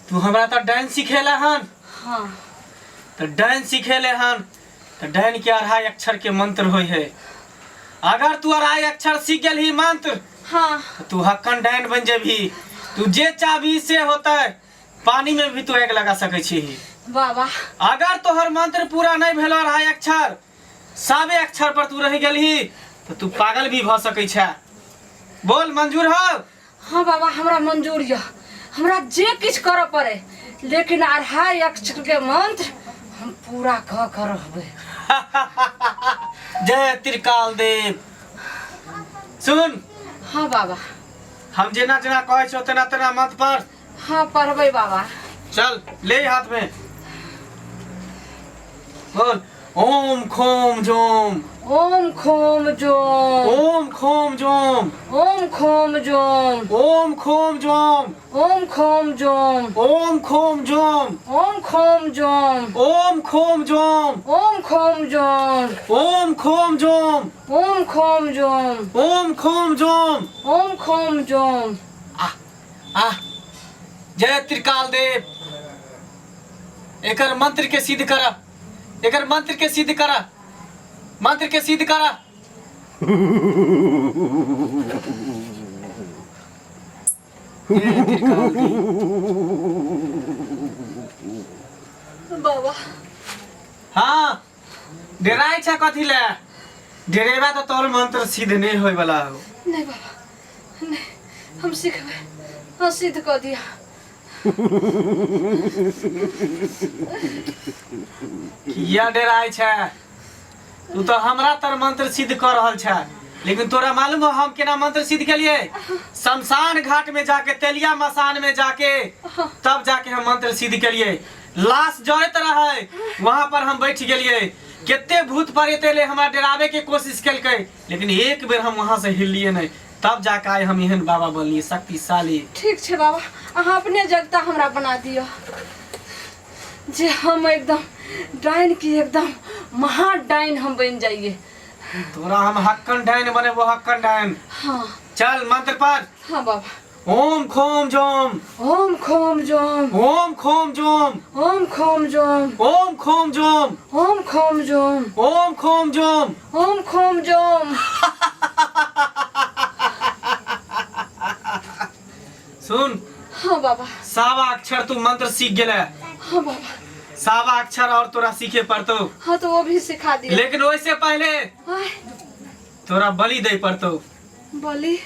तू हमरा तऽ डाइन सिखेला हन। हाँ। तऽ डाइन सिखेले हन तऽ डाइन के अढ़ाई अक्षर के मंत्र होय है। अगर तू अढ़ाई अक्षर सीख गेलही मंत्र, हाँ, तऽ तू हक्कन डाइन बन जेबही। तू जे चाहबी से होतै। पानी में भी तू आगि लगा सकै छी। बाबा, अगर तोहर मंत्र पूरा नहीं भेलो अढ़ाई अक्षर, सावे अक्षर पर तू रह गेलही तो तू पागल भी भ सकै छै। बोल, मंजूर हो? हाँ बाबा, हमरा मंजूर यऽ। हमरा जे किछु करऽ पड़े, लेकिन अढ़ाई अक्षर के मंत्र हम पूरा कऽ के रहबै। जय त्रिकाल देव। सुन। हाँ बाबा। हम जेना जेना कहै छौ तेना तेना मत पढ़। हाँ, पढ़बै बाबा। चल, ले हाथ में। बोल, ओम खोम जोम। ओम खोम जोम। ओम खोम जोम। ओम खोम जोम। ओम खोम जोम। ओम खोम जोम। ओम खोम जोम। ओम खोम जोम। ओम खोम जोम। ओम खोम जोम। ओम खोम जोम। ओम खोम जोम। ओम खोम जोम। ओम खोम जोम। आ आ, जय त्रिकाल देव। एकर मंत्र के सिद्ध करा, एकर मंत्र के सिद्ध करा, मंत्र के सिद्ध करा। जय त्रिकाल देव। बाबा। हाँ, डेराइ छै कथी ले? डेरेबा तऽ तोहर मंत्र सिद्ध नहीं होय वाला हो। नहीं बाबा, नहीं, हम सीखबै। हाँ, सिद्ध कऽ दिअ। किया डेराइ छै तू? तऽ हमरा तर मंत्र सिद्ध कऽ रहल छै, लेकिन तोरा मालूम हो हम केना मंत्र सिद्ध केलिए? शमशान घाट में जाके, तेलिया मसान में जाके, तब जाके हम मंत्र सिद्ध केलिए। लाश जरैत रहे, वहां पर हम बैठ गेलिए। केते भूत प्रेत एले, हमरा डरावे के कोशिश केलकै, लेकिन एक बेर हम वहां से हिललिए नहीं। तब जाके आइ हम एहन बाबा बनलिए शक्तिशाली। ठीक छै बाबा, अहाँ अपने जगता हमरा बना दिअ जे हम एकदम डाइन की एकदम महा डाइन हम बनि जाइए। तोरा हम हक्कन डाइन बनेबो, हक्कन डाइन। हाँ। चल, मंत्र पढ़। हाँ बाबा। ओम खोम जोम। ओम खोम जोम। ओम खोम जोम। ओम खोम जोम। ओम खोम जोम। ओम खोम जोम। ओम खोम जोम। ओम खोम जोम। सुन। हाँ बाबा। सावा अक्षर तू मंत्र सीख गेले। हाँ बाबा। सावा अक्षर और तोरा सीखे पड़तो। हाँ, तो वो भी सिखा दिया। लेकिन वैसे पहले आय, तोरा बलि दे पड़तो। बलि?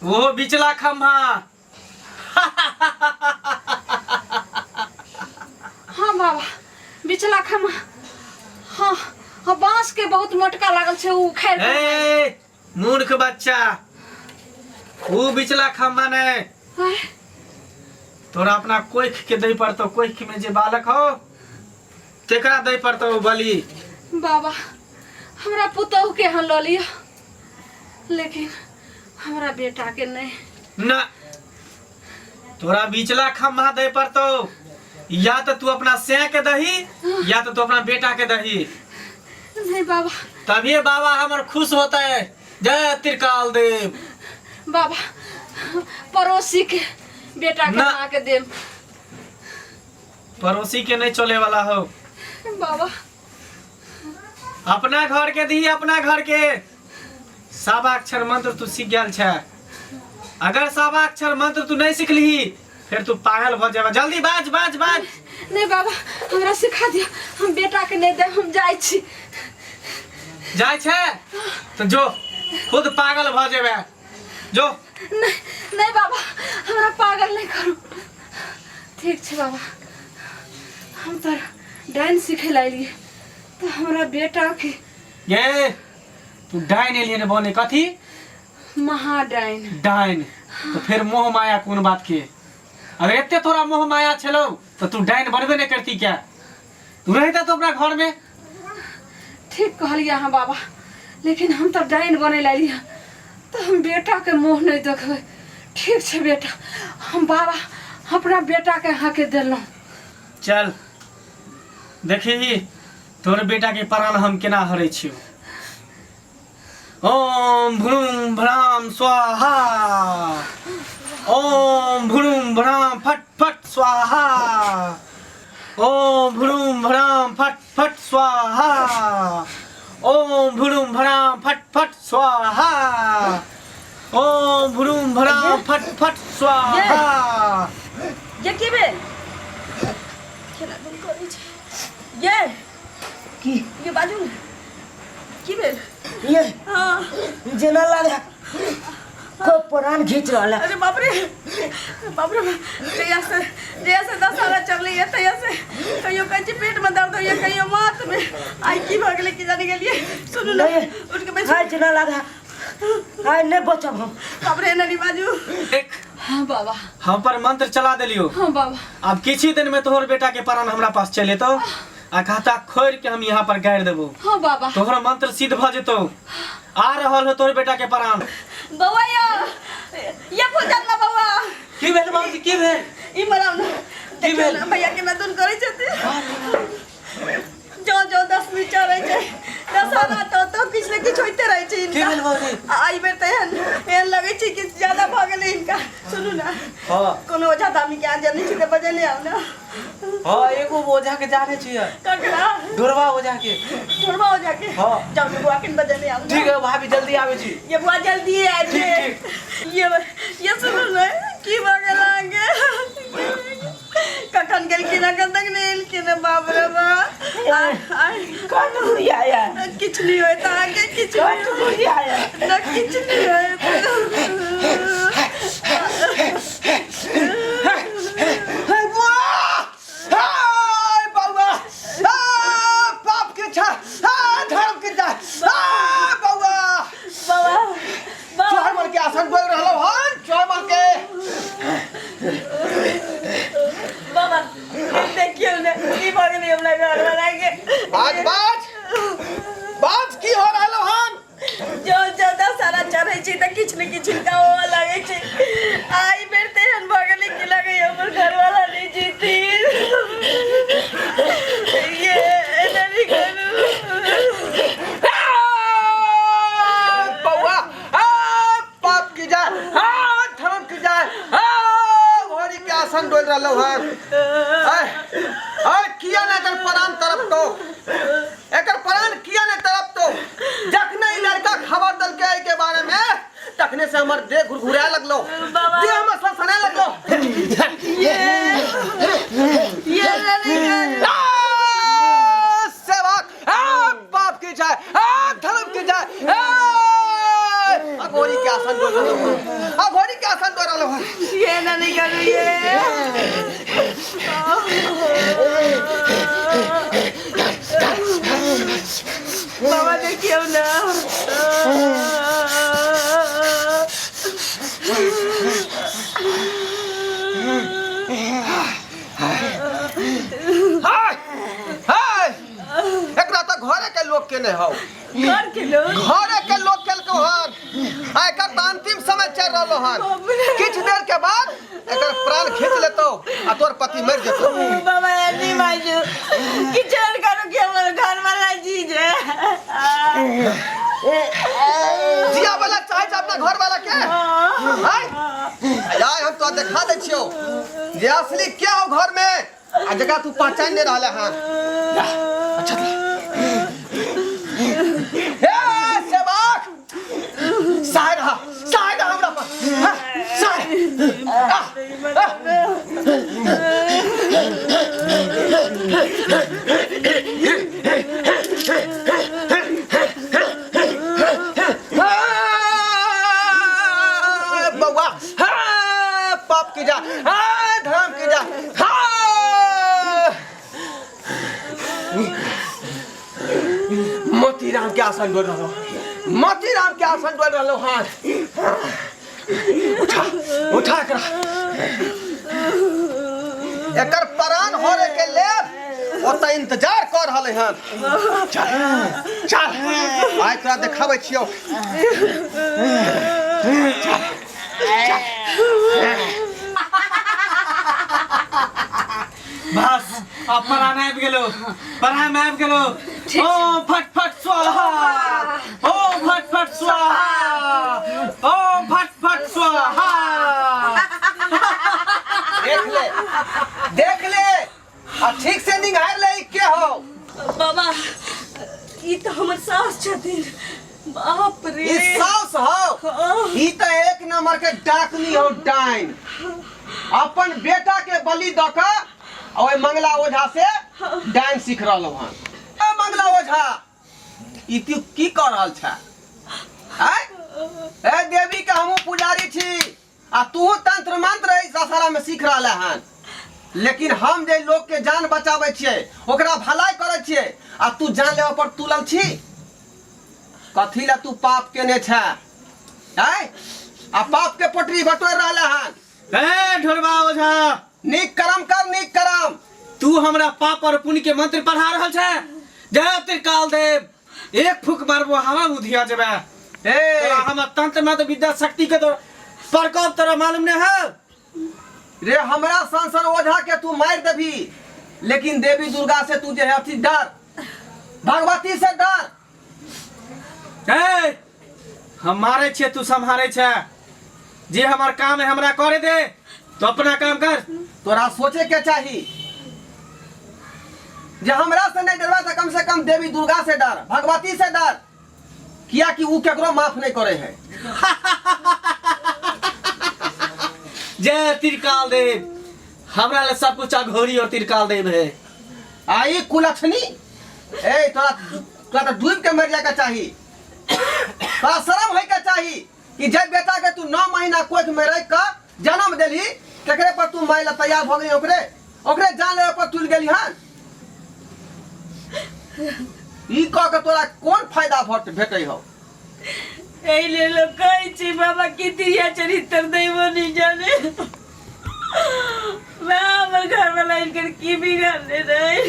वो बिचला खम्भा। हाँ बाबा, बिचला खम्भा। हाँ हाँ, बांस के बहुत मोटका लागल छै, उ उखाड़ि कऽ। ए मूर्ख बच्चा, ऊ बिचला खम्भा ने। आय, तोरा अपना कोख के दे पड़तो। कोख में जे बालक हो तेकरा दे पड़तो बलि। बाबा, हमरा पुतोहु के अहाँ लऽ लिअ, लेकिन हमरा बेटा के नहीं। ना, तोरा बिचला खम्भा दे पड़तो। या तो तू अपना से के दही या तो तू अपना बेटा के दही। नहीं बाबा। तभी बाबा हमर खुश होता है। जय त्रिकाल देव। बाबा, पड़ोसी के बेटा के ना। बना के देब। पड़ोसी के नहीं चले वाला हो। बाबा। अपना घर के दी, अपना घर के। सावा अक्षर मंत्र तू सीख गेल छै। अगर सावा अक्षर मंत्र तू नहीं सीखलिही, फिर तू पागल भ जेबा। जल्दी बाज, बाज, बाज। नहीं बाबा, हमरा सिखा दिया। हम बेटा के नहीं देब, हम जाइ छी। जाइ छै तो जो, खुद पागल भ जेबे, जो। नहीं नहीं बाबा, हमरा पागल नहीं करू। ठीक छै बाबा, हम तो डाइन सीखे ला एलियै तऽ हमरा बेटा के ये तू डाइन एलियै ने बने कथी? महा डाइन। डाइन तो फिर मोह माया कोन बात के? अगर एते तोरा मोह माया छलो तो तू डाइन बनबे नहीं करती। क्या तू रहता तो अपना घर में। ठीक कहलियै अहाँ बाबा, लेकिन हम तऽ डाइन बनै ला एलियै तऽ हम बेटाके मुँह नहि देखबै। ठीक छै बेटा, हम बाबा अपना बेटाके अहाँके देलहुँ। चल, देखी तोर बेटा के प्राण हम केना हरै छियौ। ओम भ्रूम भ्राम स्वाहा, ओम भ्रूम भ्राम फट फट स्वाहा। ओम भ्रूम भ्राम फट फट स्वाहा। ओम भ्रूम भ्राम फट फट स्वाहा। ओम भ्रूम भ्राम फट फट स्वाहा। ये की भेल केना दुन करै छै ये? की? ये बाजू ने की भेल? ये हाँ। जेना लागे खूब प्राण खींच रहल है। अरे बाप रे बाप रे, जहिया से जहिया से दशहरा चललै है तहिया से कहियो कहै छै पेट में दर्द होइए, कहियो माथ में। आइ की भऽ गेलै की जाने गेलियै। सुनू ने, नहीं। उठि के बैसू। हाय जेना लागे हाय नहीं बचब हम। बाप रे, एना नहि बाजू। देख। हाँ बाबा। हम पर मंत्र चला देलियो। हाँ बाबा। अब किसी दिन में तोहर बेटा के प्राण हमरा पास चले एतौ आ खाता खोल के हम यहाँ पर गाड़ि देबो। हाँ बाबा। तोहर मंत्र सिद्ध भ जेतौ। आ रहल हो तोहर बेटा के प्राण। बौआ यो, ये फूल ना बौआ। की भेल बाबूजी, की भेल? ई मराउ ना। की देखियौ भेल? ने भैया केना दुन करै छथिन। जो जो दसमी चढ़ै छै दशहरा तो किछु ने किछु होइते रहै छै की हिनका। भेल बाबूजी? आ एहि बेर तऽ एहन एहन लगै छै कि ज्यादा भऽ गेलै हिनका। सुनू ने। हाँ। कोनो ओझा दामी के अहाँ जनै छी तऽ बजेने आउ ने। हाँ, एगो ओझा के जाने छियै। ककरा? ढोरबा ओझा के। ढोरबा ओझा के? हाँ। जाउ ने बुआ के बजेने आउ ने। ठीक है भाभी, जल्दी आबै छी। ये बुआ जल्दी आबि। ठीक, ठीक। ये सुनू ने की भऽ गेल अहाँके? कखन गेलखिन अखन तक नहि एलखिन। बाप रे बाप, कत गुड़िया आया? किछु नहि होयत अहाँके, किछु कत गुड़िया आया? नहि, किछु नहि होयत। हे बुआ, हे बौआ, हे पाप के छा, हे धर्म के जा, हे बौआ। बाबा, बाबा। चोर मर के आसन बोल रहलो हन, चोर मर के। बाबा देखियौ ने की भऽ गेलै हमरा घरवाला के। बाज बाज बाज, की हो रहलो हन? जो जो दशहरा चढ़ै छै तऽ किछु ने किछु हिनका होअ लगै छै। आ एहि बेर तऽ एहन भऽ गेलै कि लगैए हमर घरवाला नहि जीथिन। ये एना नहि करू। बौआ, पाप की जाय, धर्म की जाय, भरी के आसन डोल रहलो हन। ऐ किया ने एकर प्राण तरफ तो, एकर प्राण किया ने तरफ तो? जखने ई लड़का खबर दलके एहि के बारे में तखने से हमर देह घुरघुराए लगलो, बाबा। देह हमर सनसनाए लगलो। ये नहीं करू। आ, सेवक, आ, बाप की जाय, आ, धर्म की जाय, आ, अघोरी के आसन डोल रहलो हन, अघोरी के आसन डोल रहलो हन। ये ना नहीं करू ये। बाबा देखियौ ना। हाय हाय, एकरा तऽ घरे के लोग के नहीं हौ। घर के लोग? घरे के लोग केलको हन। आ एकर तऽ अंतिम समय चल रहलो हन। किछु देर के बाद एकर प्राण खींच लेतो आ तोर पति मरि जेतो। बाबा नहीं बाजू कि चल करू कि हमर घर वाला जी जे। जिया वाला चाहे छै अपना घर वाला के। हाय आय, हम तो देखा दै छियौ जे असली के हो घर में आ जकरा तू पहचान नहीं रहले हन। अच्छा हे सेवक, सहाय रहा, सहाय रहा हमरा पर। हाँ, सहाय। आह, आह। हाँ, बौआ, हाँ, पाप की जा, हाँ, धर्म की जा, हाँ। मोतीराम के आसन डोल रहो, मोतीराम के आसन डोल रहो। हाँ, उठा उठा एकरा, एकर प्राण होरे के लेल ओतऽ इंतजार कर रहलै हन। चल चल, आइ तोरा देखाबै छियौ। बस अब प्राण आबि गेलो, प्राण आबि गेलो। ओ फट फट स्वाहा, ओ फट फट स्वाहा, ओ फट फट स्वाहा। देख ले, देख ले आ ठीक से निहार ले ई के हो। बाबा ई तो हमर सास छथिन। बाप रे, ई सास हो? हाँ। ई तो एक नंबर के डाकनी हो, डाइन। अपन बेटा के बलि द के आ ओहि मंगला ओझा से डाइन सीख रहल हन। ए मंगला ओझा, ई तू की कर रहल छ? आय ए देवी के हमहूँ पुजारी छी आ तू तंत्र मंत्र एहि दशहरा में सीख रहल हन, लेकिन हम जे लोग के जान बचाबै छियै, ओकरा भलाई करै छियै आ तू जान लेबऽ पर तुलल छी। कथी ला तू पाप केने छ? आय आ पाप के पोटरी बटोर रहल हन। ए ढोरबा ओझा, नीक कर्म कर, नीक कर्म। तू हमरा पाप और पुण्य के मंत्र पढ़ा रहल छै? जय त्रिकाल देव, एक फूक मारबो हवा उधिया जेबे। ए तोरा हमर तंत्र मंत्र विद्या शक्ति के तो प्रकोप तोरा मालूम नहीं है। रे हमरा सन सन ओझा के तू मार देबी, लेकिन देवी दुर्गा से तू जे है अथी डर, भगवती से डर। ए हम मारे छियै, तू सम्हारे छै। जे हमर काम है हमरा करे दे, तो अपना काम कर। तोरा सोचे के चाही जे हमरा से नहीं डरबा तो कम से कम देवी दुर्गा से डर, भगवती से डर, किया कि ऊ केकरो माफ नहीं करे है। जय त्रिकाल देव, हमरा ले सब कुछ अघोरी और त्रिकाल देव है। आई कुलक्षणी, ए तोरा तोरा तो डूब के मर जाए के चाही। तोरा शर्म होय के चाही कि जे बेटा के तू 9 महीना कोख में रख के जन्म देलही, तकरे पर तू माय ला तैयार भ गेली, ओकरे ओकरे जान लेबे पर तुल गेली हन। ई कह के तोरा कोन फायदा भेटै हौ? एहि लेल लोक कहै छै बाबा की तिरिया चरित्र दैबो नहीं जाने। मैं हमर घर वाला इनकर की बिगाड़ने रहे?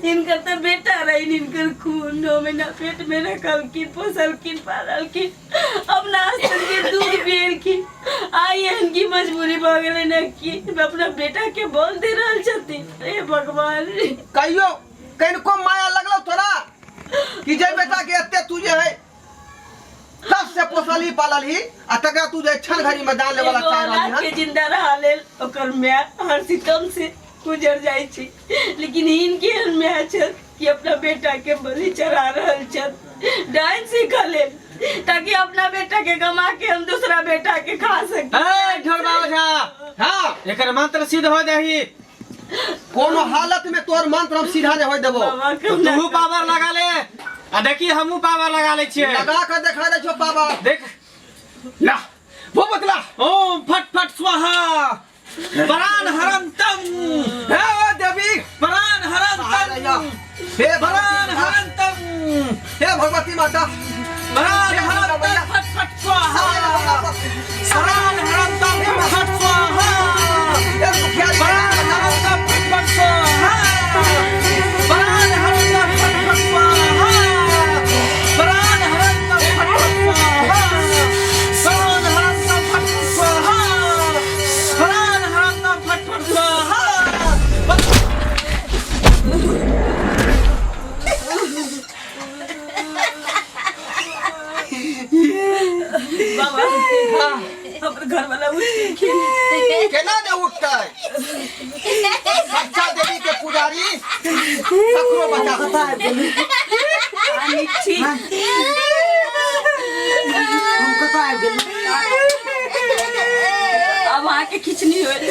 इनकर तो बेटा रही, इनकर खून 9 महीना पेट में रखलखिन, पोसलखिन, पाललखिन, अपना स्तन के दूध पियलखिन। आइ एहन की मजबूरी भऽ गेलै ने कि अपना बेटा के बोल दे रहल छथिन। हे भगवान, कहियो कनिको माया लगलो तोरा कि जे बेटा के एते तू जे है तब से पोसलही पाललही आ तकरा तू जे क्षण घड़ी में दान लेवला एगो चाह रहली औलाद के हन? जिंदा रहा लेल ओकर माय हर सितम से गुजर जाइ छै, लेकिन हिनके एहन माय छथि कि अपना बेटा के बलि चढ़ा रहल छथि डाइन सीखऽ लेल, ताकि अपना बेटा के गमा के हम दूसरा बेटा के खा सकी। ए ढोरबा ओझा, हाँ, एकर मंत्र सिद्ध हो जाही। कोनो हालत में तोर मंत्र हम सीधा नहीं होय देबो। बाबा तो कहुना तू पावर लगा ले आ देखी हमहू पावर लगा ले छियै। लगा के देखा दे छो पावर। देख ला वो बतला। ओम फट फट स्वाहा प्राण हरंतम। हे देवी प्राण हरंतम। हे प्राण हरंतम। हे भगवती माता प्राण हरंतम फट फट स्वाहा प्राण हरंतम फट फट स्वाहा हे मुखिया जी, प्राण हरंतम फट फट स्वाहा प्राण हरंतम फट फट स्वाहा प्राण हरंतम फट फट स्वाहा प्राण हरंतम फट फट स्वाहा प्राण हरंतम फट फट स्वाहा। बाबा हमर घर वाला उठ गेलखिन। केना ने उठतै? सच्चा देवी के पुजारी ककरो बचा सकै। नीक छी। हम कतऽ आबि गेली? अब अहाँके खिचनी होल।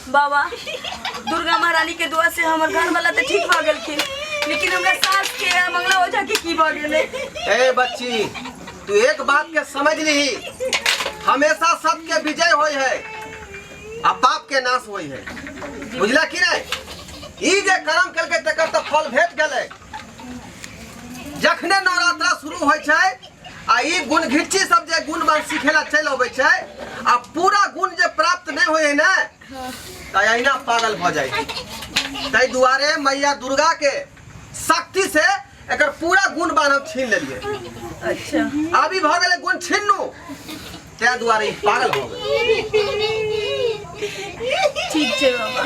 बाबा, दुर्गा महारानी के दुआ से हमर घर वाला तो ठीक भऽ गेलखिन, लेकिन हमरा सास के आ मंगला ओझा के की भऽ गेलै? ए बच्ची, तू एक बात के समझ लीही, हमेशा सबके विजय होय है आ पाप के नाश होय है, बुझला कि नहीं? ई जे कर्म केलकै तकर तऽ फल भेट गेलै। जखने नवरात्रा शुरू होइ छै आ ई गुण घिच्ची सब जे गुण बान सीखेला चलि अबै छै आ पूरा गुण जे प्राप्त नहि होइ है ने, तऽ अहिना पागल भऽ जाइ छै। ताहि दुआरे मैया दुर्गा के शक्ति से एकर पूरा गुण बान हम छीन लेलियै। अच्छा, अभी भऽ गेलै गुण छिन्नू, ताहि दुआरे ई पागल भऽ गेलै। ठीक छै बाबा।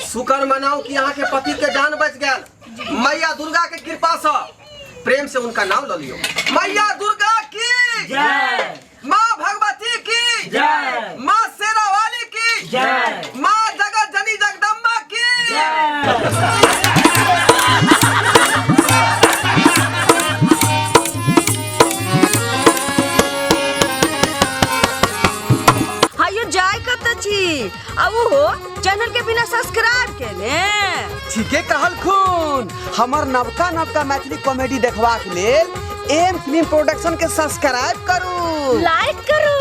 शुक्र मनाउ कि अहाँ के पति के जान बच गेल मैया दुर्गा के कृपा से। प्रेम से उनका नाम ल लियो। मैया दुर्गा की जय, माँ भगवती की जय, माँ शेरा वाली की जय। जय। माँ जगत जननी जगदम्बा की। हायो जाय कत छी आ ओहो चैनल के बिना सब्सक्राइब केने। ठीके कहल खून, हमर नवका नवका मैथिली कॉमेडी देखबाक लेल एम फिल्म प्रोडक्शन के सब्सक्राइब करू, लाइक करू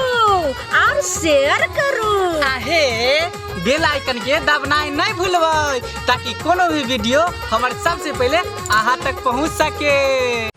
और शेयर करू। आहे बेल आइकन के दबनाइ नहीं भूलबै ताकि कोनो भी वीडियो हमर सबसे पहले अहाँ तक पहुँच सके।